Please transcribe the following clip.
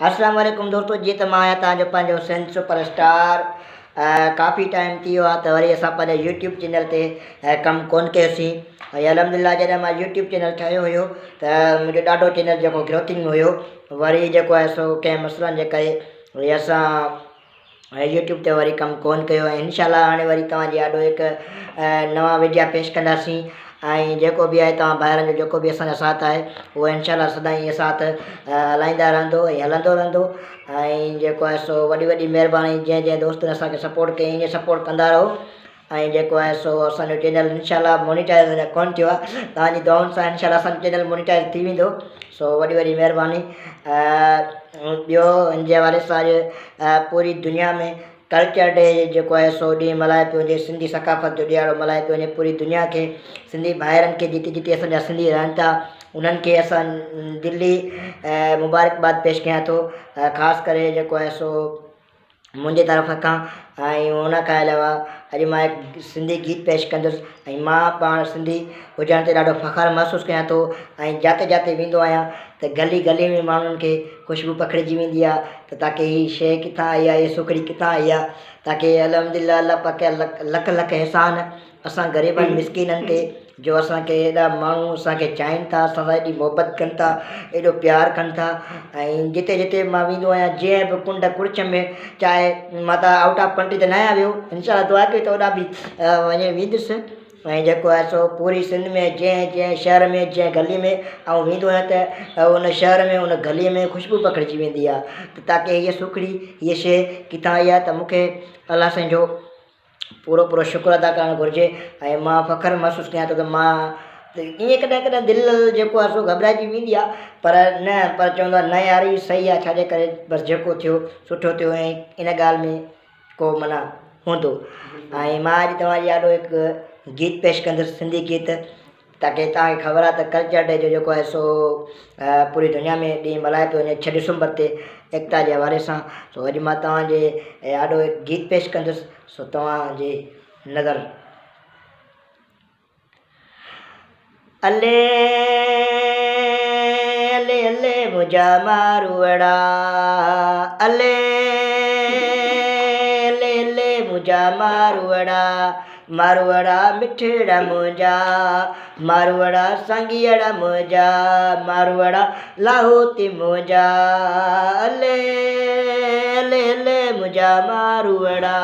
اسلام عليڪم دوستو جيئن ته مان آهيان توهان جو پنهنجو سنڌ سپر اسٽار ڪافي ٽائيم ٿي ويو آهي ته وري اسان پنهنجي يوٽيوب چينل تي ڪم ڪون ڪيوسين ۽ الحمد لله جڏهن مان يوٽيوب چينل ٺاهيو هيو ته منهنجو ڏاڍو چينل جيڪو گروٿنگ ۾ هيو وري جيڪو آهي سو ڪنهن مسئلن جي ڪري وري اسان ۽ يوٽيوب تي وري ڪم ڪون ڪيو ۽ انشاء الله هاڻي وري توهان جي آڏو هڪ نوان وڊيا پيش ڪنداسين ۽ جيڪو به آهي توهان ڀائرن جو جيڪو به اسان جو ساٿ آهي اهو انشاء الله سدائين ائين ساٿ هلائيندا رهندو ۽ هلندو رهندو ۽ جيڪو آهي سو وڏي وڏي مهرباني جنهن جنهن دوستن اسان کي سپورٽ ڪئي ائين سپورٽ ڪندا رهو ۽ جيڪو آهي سو اسان جو چينل انشاء الله مونيٽائز اڃا ڪون ٿيو آهي توهان جي دعائن سان انشاء الله اسان جو چينل مونيٽائز ٿي ويندو سو وڏي وڏي مهرباني ٻيو ان جي حوالي سان اڄ پوري دنيا ۾ ڪلچر ڊي جيڪو آهي سو ڏينهن ملهايو پيو وڃي سنڌي ثقافت جو ڏيهاڙو ملهايو پيو وڃي پوري دنيا کي سنڌي ڀائرن کي جتي جتي اسان جا سنڌي رهن ٿا انهن کي اسان دلي مبارڪباد پيش ڪيان ٿو خاص ڪري جيڪو آهي سو منهنجي طرف کان ۽ ان کان علاوه اڄ مان هڪ سنڌي گيت پيش ڪندس ۽ مان پاڻ سنڌي هجڻ تي ڏاڍو فخر محسوس ڪيان ٿو ۽ جاتي جاتي ويندو آهيان ته گلي گلي ۾ ماڻهن کي خوشبو پکڙجي ويندي آهي ته تاڪي هي شيء ڪٿان آئي آهي هي سوکڙي ڪٿان آئي آهي تاڪي الحمد لله الله پاڪ جا لک لک احسان اسان غريبن مسڪينن تي جو اسان کي ايڏا ماڻهو اسان کي چاهين ٿا اسان سان ايڏي محبت ڪن ٿا ايڏو پيار ڪن ٿا ۽ جتي جتي مان ويندو آهيان جنهن به ڪنڊ ڪڙڇ ۾ چاهي مان ته آئوٽ آف ڪنٽري ته نه آهيان ويو انشاء الله دعا ڪيو ته اوڏانهن به وڃي ويندس ۽ جيڪو آهي سو پوري سنڌ ۾ جنهن جنهن شهر ۾ جنهن گلي ۾ آئون ويندو آهيان ته ان شهر ۾ ان گلي ۾ خوشبو پکڙجي ويندي آهي ته تاڪه هيء سوکڙي هيء شيء ڪٿان آئي آهي ته مون کي الله سائين جو پورو پورو شڪر ادا ڪرڻ گهرجي ۽ مان فخر محسوس ڪيان ٿو ته مان ائين ڪڏهن ڪڏهن دل جيڪو آهي سو گهٻرائجي ويندي آهي پر نه پر چوندو آهي نه يار هي صحيح آهي ڇاجي ڪري بس جيڪو ٿيو سٺو ٿيو ۽ ان ڳالهه ۾ ڪو معنيٰ هوندو ۽ مان اڄ توهان جي آڏو هڪ گيت پيش ڪندس سنڌي گيت تاڪه توهان کي خبر آهي ته ڪلچر ڊي جو جيڪو آهي سو پوري دنيا ۾ ڏينهن ملهايو پيو وڃي ڇهه ڊسمبر تي ايڪتا جي حوالي سان سو اڄ مان توهان جي آڏو هڪ گيت پيش ڪندس سو توهان جي نظر الي الي الي منهنجا ماروئڙا الي الي الي منهنجا ماروئڙا ماروئڙا مٺڙا منهنجا، ماروئڙا سانگيئڙا منهنجا، ماروئڙا لاهوتي منهنجا، الي الي الي منهنجا ماروئڙا.